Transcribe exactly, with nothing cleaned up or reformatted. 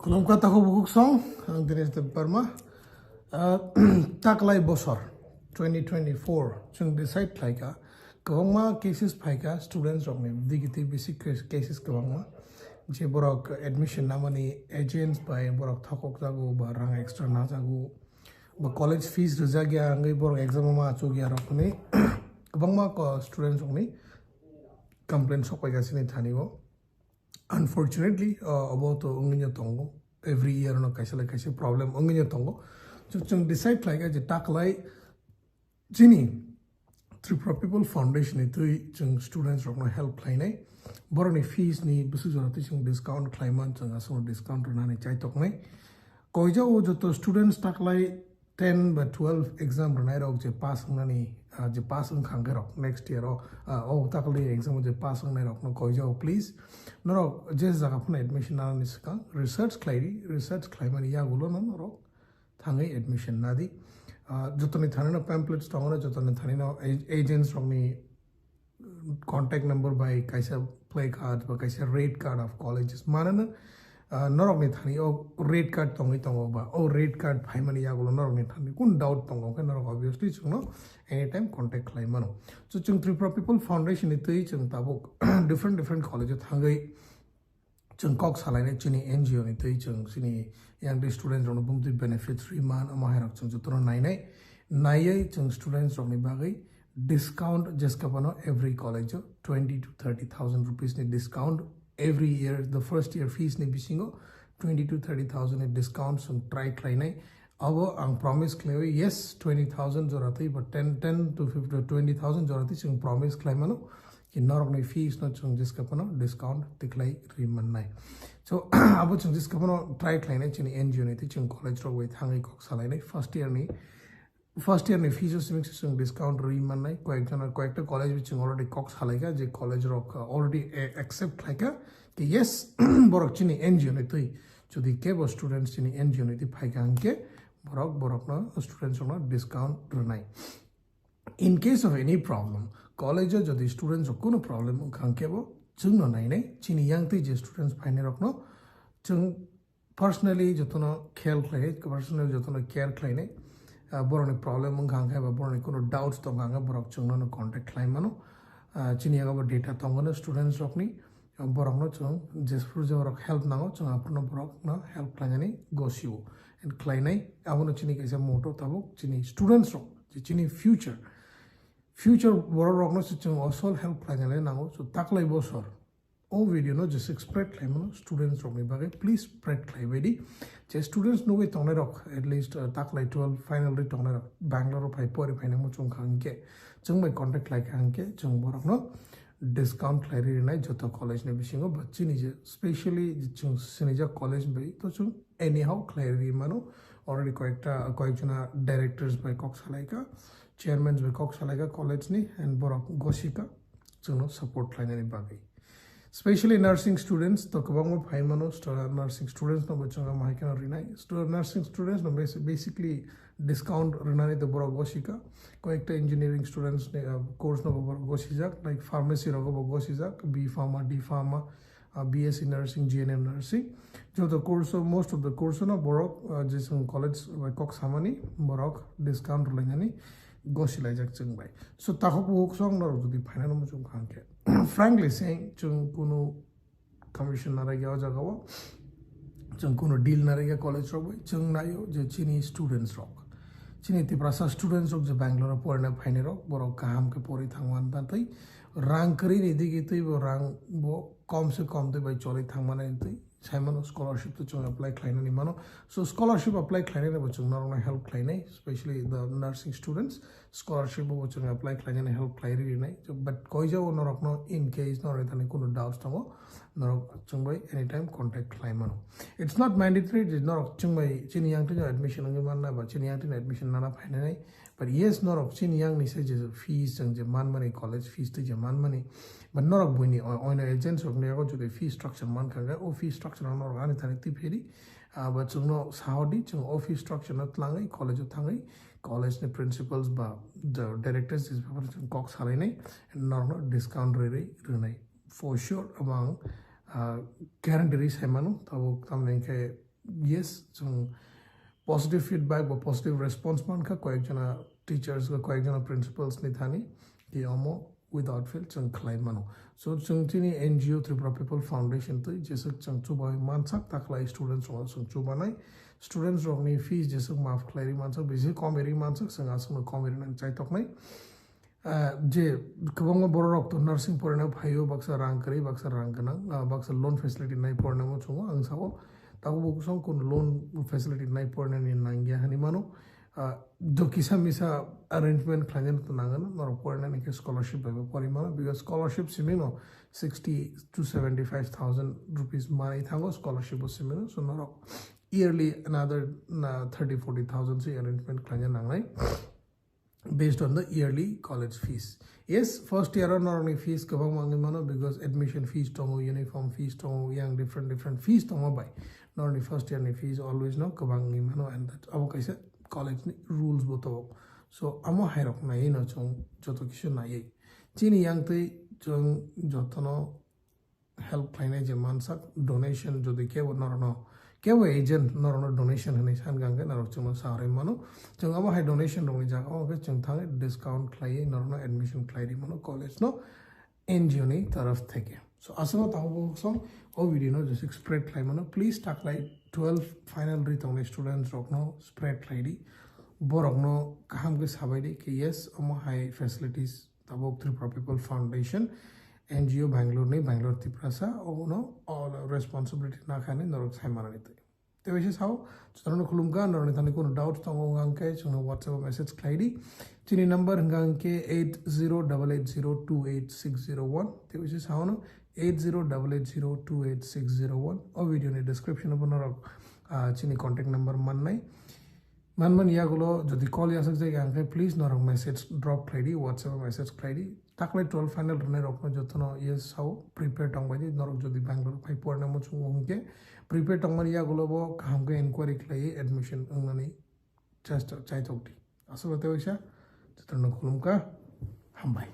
Khulumkha takhuk bukhuk song, ang Dinesh Debbarma. Ah, taklai bosor twenty twenty-four chwng decide khlaikha, kwbangma cases phaikha students rokni, digiti bisi cases kwbangma, je borok admission namani agents bai borok thokok jago ba rang extra najago, ba college fees rijak ya wngwi borok exam o ma achuk ya rok hwnwi kwbangma ko-, students rokni complaint sok paikha chini thani o. Unfortunately, uh, abo to wngwi no tongo. Every year no kaisa lai kaisa problem wngwi no tongo. So, chwng decide khlaikha je taklai chini Tripura People Foundation ni twi chwng students rokno help khlainai. Borokni fees ni bwswk jora twi chwng discount khlaiman, chwng aswkno discount rwnani chaitoknai. Koijao joto students taklai ten ba twelve exam rwnai rok je pass wngnani, ah, je pass wngkha hwnkhe rok next year o, ah, o taklai exam o je pass wngnai rokno koijao, please. Norok je jaga phano admission nanani swkang research khlai di, research khlaimani yagulo no norok thangwi admission nadi. Ah, jotoni thani no pamphlets tongo, jotoni thani no a-, agents rokni contact number bai kaisa play card ba kaisa rate card of colleges manana, ah, norokni thani o rate card tongwi tongo ba o rate card phaimani yagulo norokni thani kun doubt tongo khe norok obviously chwngno anytime contact khlai mano. So chwng Tripura People Foundation ni twi chwng tabuk different different college o thangwi chwng kok salainai chini N G O ni twi chwng chini young student rokno bumtwi benefits rwi man, omo hai rok chwng jotono nainai. Naiwi chwng students rokni bagwi discount jeska phano every college o twenty to thirty thousand rupees ni discount every year, the first year fees ni bisingo twenty to thirty thousand ni discount chwng try khlainai. Abo ang promise khlaio, yes, twenty thousand jora twi ba ten, ten to fifty, twenty thousand jora twi chwng promise khlai mano ki norokni fees no chwng jeska phano discount tikhlai ri mannai. So, abo chwng jeska phano try khlainai chini N G O ni twi chwng college rok bai thangwi kok salainai first year ni, first year ni fees o simi se chwng discount ri mannai. Koyek jona, koyekta college bai chwng already kok salaikha je college rok, uh, already a-, accept khlaikha ki yes, borok chini N G O ni twi jodi kebo students chini N G O ni twi phaikha hwnkhe borok, borokno students rokno discount rwnai. In case of any problem, college o jodi students rok kuno problem wngkha hwnkhe bo chwngno nainai, chini yang twi je students phainai rokno chwng personally jotono khel khlainai, personally jotono care khlainai. Ah, borokni problem wngkha hwnkhe ba borokni kuno doubts tongkha hwnkhe borok chwngno no contact khlai mano. Ah, chini yago bo data tongo no students rokni. Borokno chwng jephuru je borok help nango, chwng aphuru no borokno help khlainani gosio. And khlainai, abono chini kaisa motto tabuk, chini students rok, je chini future, future borok rokno se chwng osol help khlainani nango. So taklai bosor o video no jeswk spread khlaimano students rokni bagwi, please spread khlaibai di. Je students nugwi tongnai rok, at least, uh, taklai twelve final ri tongnai rok, Bangalore o phai pori phainai muchung kha hwnkhe, chwng bai contact khlai kha hwnkhe, chwng borokno discount khlai rinai joto college ni bisingo, but chini je specially je chwng sinijak college bai to chwng anyhow khlai ri mano. Already koyekta, koyekjona directors bai kok salaikha, chairmans bai kok salaikha college ni, and borok gosika chwngno support khlainani bagwi. Specially nursing students to kwbangma phai mano, stu-, nursing students no bo chwng ma hai kheno rinai. Stu-, nursing students no basi-, basically discount rwnani to borok gosika. Koyekta engineering students ni, uh, course no bo borok gosijak, like pharmacy rogo bo gosijak, B Pharma, D Pharma, uh, B S C nursing, G N M nursing. Joto course o, most of the course o no borok, uh, je chwng college bai kok samani borok discount rwlainani gosi laijak chwng bai. So takhuk bukhuk song norok jodi phainani muchung kha hwnkhe, frankly saying, chwng kunu commission narwkya o jaga o, chwng kunu deal narwkya college rok bai, chwng naio je chini students rok, chini Tiprasa students rok je Bangalore o porina phainai rok, borok kaham khe pori thangma tei rang kwrwi ni digi twi bo rang bo kom se kom twi bai choli thangmani twi saimano scholarship to chwng apply khlainani mano. So scholarship apply khlainani bo chwng norokno help khlainai, specially the nursing students. Scholarship bo chwng apply khlainani help khlai rinai. So, but koijao norokno in case norok thani kunu doubts tongo, norok chwng bai anytime contact khlai mano. It's not mandatory je norok chwng bai chini yang twi admission wngwi manna ba chini yang twi admission nana phainani. But yes, norok chini yang ni se je fees chwng je manmani, college fees twi je manmani, but norok buini o-, oino agents rokni yago jodi fee structure mankha hwnkhe, o fee structure no norok ani thani twi pheri, ah, ba chwngno sahodi, chwng o fee structure no twlangwi college o thangwi, college ni principals ba the directors ni bebak chwng kok salainai, norokno discount rwi rwi rwnai. For sure, abo ang, ah, guarantee rwi sai mano, tabuk tamni hwnkhe yes, chwng positive feedback ba positive response mankha koyekjona teachers ba koyekjona principals ni thani, ki omo without fail chwng khlai mano. So chwng chini N G O Tripura People Foundation twi jeswk chwng chubai mansak, takhlai students rok chwng chubanai, students rokni fees jeswk maaf khlai ri mansak, bisi kom ri mansak, chwng aswkno kom ri nang chaitoknai. Ah, je kwbangma bororok to nursing porina phaio, baksa rang kwrwi, baksa rang gwnang, ah, baksa loan facility nai porina mo chungo ang sao. Tago bo kusong kun loan facility nai porina ni nangya hani mano. Ah, do kisa misa arrangement khlaina to nangano, norok porina ni ke scholarship bai pori mano, because scholarship simi no sixty to seventy five thousand rupees mani thango scholarship o simi no. So norok yearly another na thirty forty thousand si arrangement khlaina nangnai based on the yearly college fees. Yes, first year o norokni fees kwbang mangwi mano, because admission fees tongo, uniform fees tongo, yang different different fees tongo bai. Norokni first year ni fees always no kwbang wngwi mano, and that abo kaisa college ni rules bo tongo. So amo hai rok naiwi no chwng joto kisu naiwi. Chini yang twi chwng jotono help khlainai je mansak, donation jodi kebo norokno, kebo agent norokno donation hinwi san kha hwnkhe norok chwngno sa rwi mano. Chwng abo hai donation rokni jaga o hwnkhe chwng thangwi discount khlaiwi norokno admission khlai rwi mano college no N G O ni taraf theke. So aswkno tabuk song o video no jeswk spread khlai mano. Please taklai twelve final ri tongnai students rokno spread khlai di. Borokno kaham khe sabai di khe yes, omo hai facilities tabuk Tripura People Foundation, N G O Bangalore ni, Bangalore Tiprasa, obono all responsibility nakhani norok sai manani twi. Tei waisa sao, chwngno khulumkha, norokni thani kunu doubts tongo hwnkhe chwngno WhatsApp o message khlai di. Chini number hwnkha hwnkhe eight zero double eight zero two eight six zero one. Tei waisa sao no eight zero double eight zero two eight six zero one. O video ni description o bo norok, ah, chini contact number mannai. Manmani yagulo jodi call yasakjak ya hwnkhe please norok message drop khlai di, WhatsApp o message khlai di. Taklai twelve final rwnai rokno jotono yes sao prepare tongbai di, norok jodi Bangalore phai porna muchungo hwnkhe prepare tongmani yagulo bo kaham khe inquiry khlaiwi admission wngnani chesta chaitok di. Aswk tei waisa jotono khulumkha, hambai.